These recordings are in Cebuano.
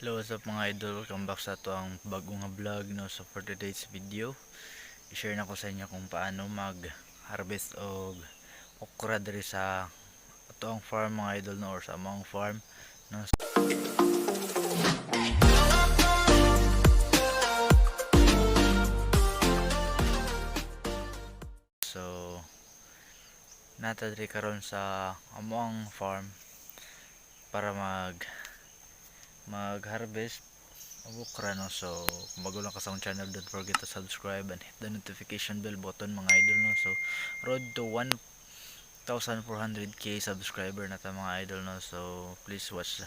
Hello, what's up, mga idol? Welcome back sa ato ang bagong nga vlog, no? So for today's video, i-share na ko sa inyo kung paano mag harvest og okra diri sa ato ang farm, mga idol, no, or sa among farm, no. So nata diri karon sa among farm para mag harvest og okra, no. So kung bago lang ka sa akong channel, don't forget to subscribe and hit the notification bell button, mga idol, no. So road to 1400K subscriber na ta, mga idol, no. So please watch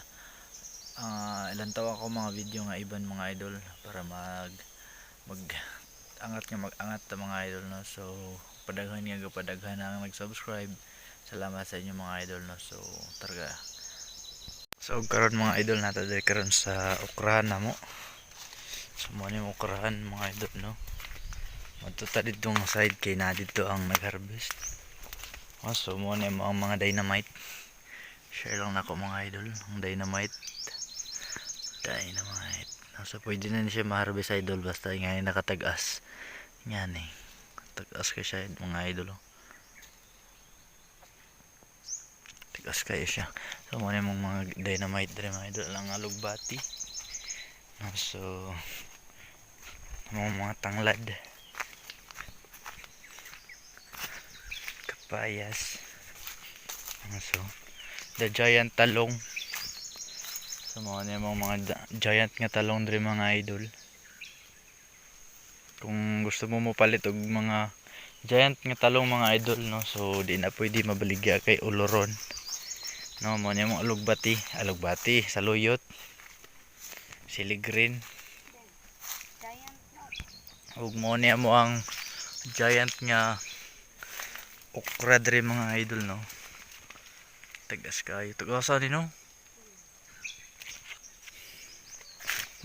ilan tawa ako mga video nga iban, mga idol, para mag angat nga mag-angat ta, mga idol, no. So padaghan nga padaghan ang nag-subscribe. Salamat sa inyo, mga idol, no. So targa. So karon, mga idol, nata diri karon sa okrahan namo. So mo ni okrahan, mga idol, no. Madto ta dito nga side kay na dito ang nag-harvest. Oh, so mo ni mo ang mga dynamite. Share lang nako, mga idol, ang dynamite. Dynamite. No, so pwede na ni siya ma-harvest, idol, basta nga nakatag-as. Yan eh. Tag-as kay siya, mga idol, oh. Tag-as kayo siya. So mo mong mga dynamite diri, mga idol, ang alugbati. No, so mga tanglad. Kapayas. No, so the giant talong. So mo ni mong mga giant nga talong diri, mga idol. Kung gusto mo mopalit og mga giant nga talong, mga idol, no. So di na pwede mabaligya kay uluron. No, mo ni mong alugbati, alugbati, saluyot. Sili green. Giant no. Ug mo ni mo ang giant nga okra diri, mga idol, no. Tagas kayo. Tagasa ni, no.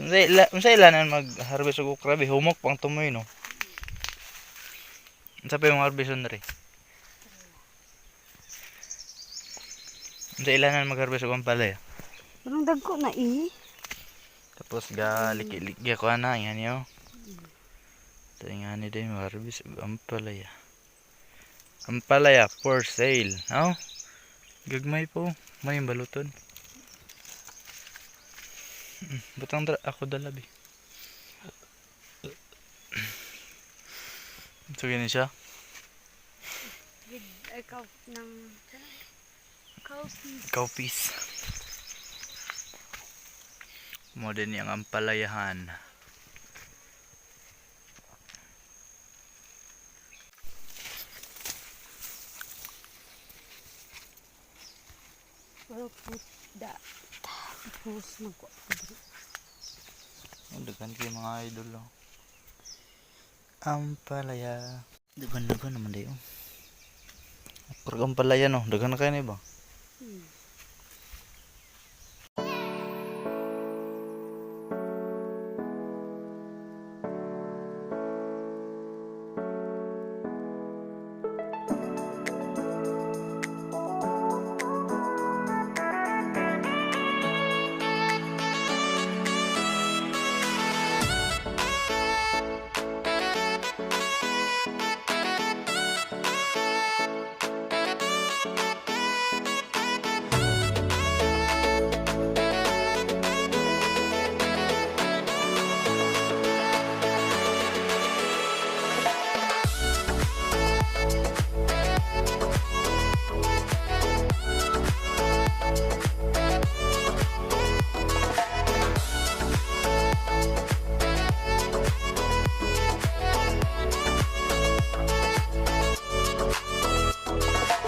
Unsa ila mag harvest og okra bi humok pang tumoy, no. Unsa pa yung harvest diri? Unsa ilanan mag-harvest og ampalaya? Parang dagko na eh. Tapos ga liki-liki ko ana nga niyo. Ito nga ni din harvest og ampalaya. Ampalaya for sale, no? Gagmay po, may baluton. Butang dra ako dala bi. So gini siya. With ikaw ng cowpeas. Cowpeas. Mo din yung ampalayahan. Well, put that. Tapos magkuha ko diri. Oh, daghan kayo, mga idol, oh. Ampalaya. Daghan-daghan naman dayo. Pero ampalaya, no, daghan na kayo ni ba? Hmm.